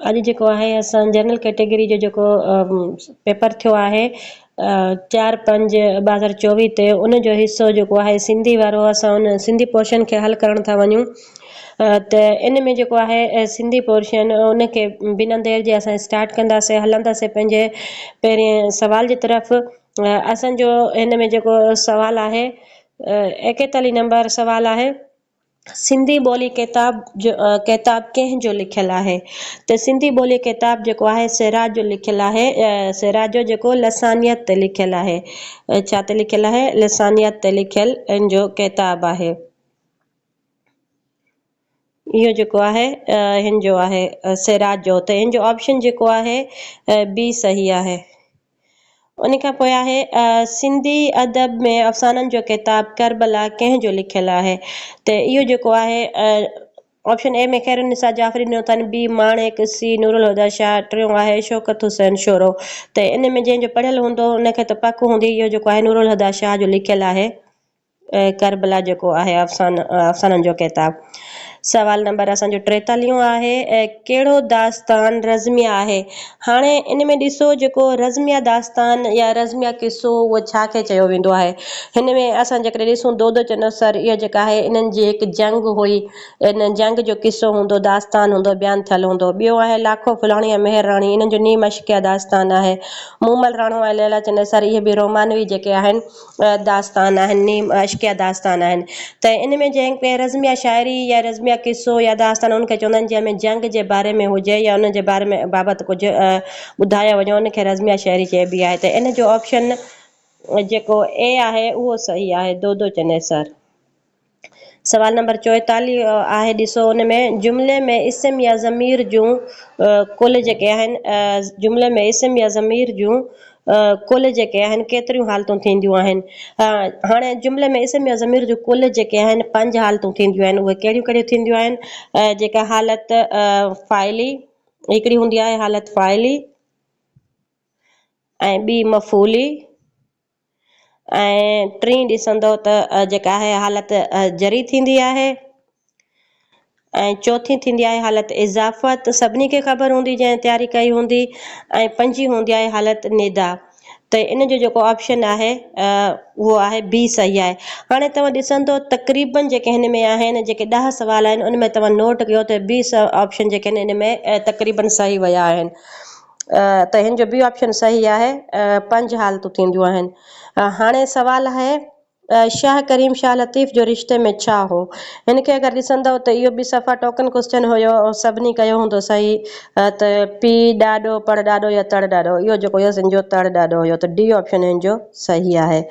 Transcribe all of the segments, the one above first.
اڄ جيڪو آهي اسان جنرل ڪيٽيگري جو جيڪو پيپر ٿيو آهي 4/5/2024 تي ان جو حصو جيڪو آهي سنڌي وارو اسان ان سنڌي پورشن کي حل ڪرڻ ٿا وڃون ته ان ۾ جيڪو آهي سنڌي پورشن ان کي بنا دير جي اسان اسٽارٽ ڪنداسين هلنداسين پنهنجي پهرين سوال جي طرف اسان جو هن ۾ جيڪو سوال آهي 41 نمبر سوال آهي سنڌي ٻولي ڪتاب جو ڪتاب ڪنهن جو لکيل آهي؟ ته سنڌي ٻولي ڪتاب جيڪو آهي سراج جو لکيل آهي سراج جو جيڪو لسانيات تي لکيل آهي ڇا تي لکيل آهي لسانيات تي لکيل ان جو ڪتاب آهي اهو جيڪو آهي هن جو آهي سراج جو ته هن جو آپشن جيڪو آهي بي صحيح آهي. ان کان پوء آهي سنڌي ادب ۾ افسانن جو ڪتاب ڪربلا ڪنهن جو لکيل آهي ته اهو جيڪو آهي آپشن اي ۾ خيرالنساء جعفري ڏنو اٿن، بي ماڻڪ، سي نورالهديٰ شاهه، ٽيون آهي شوڪت حسين شورو ته ان ۾ جنهن جو پڙهيل هوندو ان کي ته پڪ هوندي اهو جيڪو آهي نورالهديٰ شاهه جو لکيل آهي. ڪربلا جيڪو آهي افسانن جو ڪتاب. سوال نمبر اسان جو ٽيتاليهون آهي ڪهڙو داستان رزميه آهي؟ هاڻي ان ۾ ڏسو جيڪو رزميه داستان يا رزميه قصو اهو ڇا کي چيو ويندو آهي؟ هن ۾ اسان جيڪڏهن ڏسون دودو چنوسر اها جيڪا آهي انهن جي هڪ جنگ هئي ان جنگ جو قصو هوندو داستان هوندو بيان ٿيل هوندو. ٻيو آهي لاکو ڦلاڻي ۽ مهر راڻي انهن جو نيم عشقيه داستان آهي. مومل راڻو ۽ ليلا چنيسر اهي به رومانوي جيڪي آهن. داستان آهن، نيم عشقيه داستان آهن ته ان ۾ جنهن کي رزميه شاعري يا رزميه قصو يا داستان ان کي چوندا آهن جنهن ۾ جنگ جي باري ۾ هجي يا ان جي باري ۾ بابت ڪجهه ٻڌايو وڃي ان کي رزميه شاعري چئبي آهي ته ان جو آپشن جيڪو اي آهي اهو صحيح آهي دودو چنيسر. سوال نمبر 44 آهي ڏسو ان ۾ جملي ۾ اسم يا ضمير جون ڪل جيڪي آهن جملي ۾ اسم يا ضمير جون ڪل جيڪي آهن ڪيتريون حالتون ٿينديون آهن هاڻي جملي ۾ اسم يا ضمير جون ڪل جيڪي آهن پنج حالتون ٿينديون آهن اهي ڪهڙيون ڪهڙيون ٿينديون آهن جيڪا حالت فاعلي هڪڙي هوندي آهي حالت فاعلي ۽ ٻي مفعولي ۽ ٽين ڏسندو ته جيڪا آهي حالت جري ٿيندي آهي ۽ چوٿين ٿيندي آهي حالت اضافت سڀني کي خبر هوندي جنهن تياري ڪئي هوندي ۽ پنجين هوندي آهي حالت ندا ته ان جو جيڪو آپشن آهي اهو آهي بي صحيح آهي هاڻي توهان ڏسندو تقريبن جيڪي هن ۾ آهن جيڪي 10 سوال آهن ان ۾ توهان نوٽ ڪيو ته بي آپشن جيڪي آهن ان ۾ تقريبن صحيح ويا آهن ته هن جو بي آپشن صحيح آهي پنج حالتون ٿينديون آهن. هاڻي سوال آهي شاهه ڪريم شاهه لطيف جو رشتي ۾ ڇا هو؟ هن کي اگر ڏسندؤ ته اهو به صفا ٽوڪن ڪوسچن هيو سڀني ڪيو هوندو صحيح ته پيء ڏاڏو پڙ ڏاڏو يا تڙ ڏاڏو اهو جيڪو هيو هن جو تڙ ڏاڏو هيو ته ڊي آپشن هن جو صحيح آهي.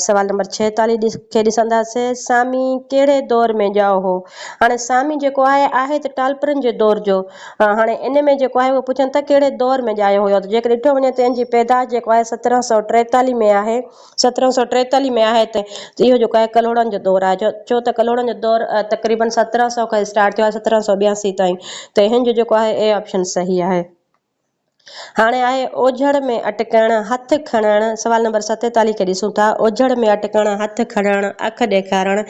سوال نمبر 46 کي ڏسنداسين، سامي ڪهڙي دور ۾ ڄائو هو؟ هاڻي سامي جيڪو آهي، آهي ته ٽالپرن جي دور جو. هاڻي ان ۾ جيڪو آهي اهو پڇن ٿا ڪهڙي دور ۾ ڄايو هيو ته جيڪڏهن ڏٺو وڃي ته ان جي پيدائش جيڪو آهي 1743 ۾ آهي، 1743 ۾ آهي ته اهو جيڪو آهي ڪلهوڙن جو دور آهي ڇو ته ڪلهوڙن جو دور تقريبن 1700 کان اسٽارٽ ٿيو آهي 1782 تائين ته هن جو جيڪو آهي اي آپشن صحيح آهي. هاڻي آهي اوجهڙ ۾ اٽڪڻ، هٿ کڻڻ، سوال نمبر 47 کي ڏسون ٿا، اوجهڙ ۾ اٽڪڻ، هٿ کڻڻ، اک ڏيکارڻ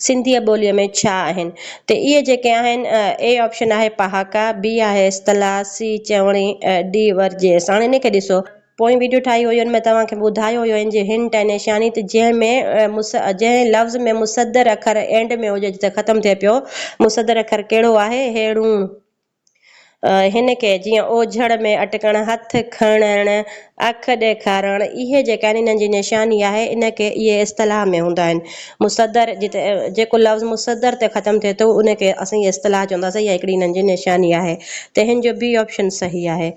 سنڌيء ٻوليء ۾ ڇا آهن؟ ته اهي جيڪي آهن اي آپشن آهي پهاڪا، بي آهي اصطلاح، سي چوڻي، ڊي ورجيس. هاڻي ان کي ڏسو. پوئين ويڊيو ٺاهي هئي ان ۾ توهان کي ٻڌايو هيو ان جي هنٽ ۽ نشاني ته جنهن ۾ جنهن لفظ ۾ مصدر اکر اينڊ ۾ هجي جتي ختم ٿئي پيو مصدر اکر ڪهڙو آهي هيڙون. هن کي جيئن اوجهڙ ۾ اٽڪڻ، هٿ کڻڻ، اک ڏيکارڻ، اهي جيڪي آهن انهن جي نشاني آهي، ان کي اهي اصطلاح ۾ هوندا آهن. مصدر جتي جيڪو لفظ مصدر تي ختم ٿئي ٿو ان کي اسين اصطلاح چونداسين اها هڪڙي انهن جي نشاني آهي ته هن جو بي آپشن صحيح آهي.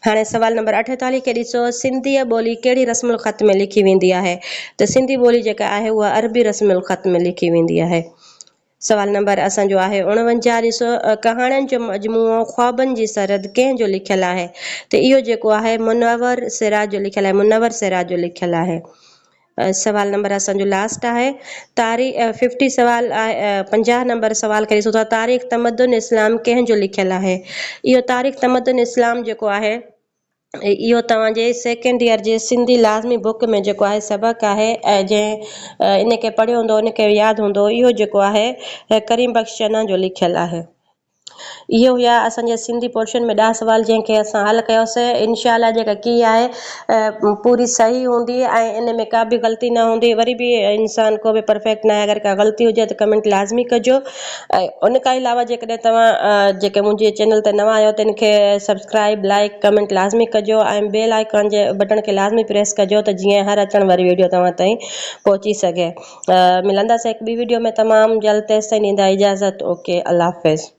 هاڻي سوال نمبر 48 کي ڏسو، سنڌيء ٻولي ڪهڙي رسم الخط ۾ لکي ويندي آهي؟ ته سنڌي ٻولي جيڪا آهي اها عربي رسم الخط ۾ لکي ويندي آهي. سوال نمبر اسان جو آهي 49 ڏسو ڪهاڻين جو مجموعو خوابن جي سرحد ڪنهن جو لکيل آهي ته اهو جيڪو آهي منور سراج جو لکيل آهي منور سراج جو لکيل آهي سوال نمبر اسان جو لاسٽ آهي تاريخ 50 سوال آهي 50 نمبر سوال کي ڏسو ٿا تاريخ تمدن اسلام ڪنهن جو لکيل آهي اهو تاريخ تمدن اسلام جيڪو آهي اهو توهان جي سيڪنڊ ايئر جي سنڌي لازمي بڪ ۾ جيڪو آهي سبق آهي ۽ جنهن ان کي پڙهيو هوندو ان کي ياد هوندو اهو جيڪو آهي ڪريم بخش چنا جو لکيل آهي. اهي هيا اسان جي سنڌي پورشن ۾ ڏهه سوال جنهن کي اسان حل ڪيوسي انشاء الله جيڪا ڪي آهي پوري صحيح هوندي ۽ ان ۾ ڪا به غلطي نه هوندي وري به انسان ڪو به پرفيڪٽ ناهي اگر ڪا غلطي هجي ته ڪمينٽ لازمي ڪجو ۽ ان کان علاوه جيڪڏهن توهان جيڪي منهنجي چينل تي نوان آهيو تن کي سبسڪرائب لائڪ ڪمينٽ لازمي ڪجو ۽ بيل آئيڪان جي بٽڻ کي لازمي پريس ڪجو ته جيئن هر اچڻ واري ويڊيو توهان تائين پهچي سگهي ملنداسين هڪ ٻي ويڊيو ۾ تمام جلد تيستائين ڏيندا اجازت اوڪي الله حافظ.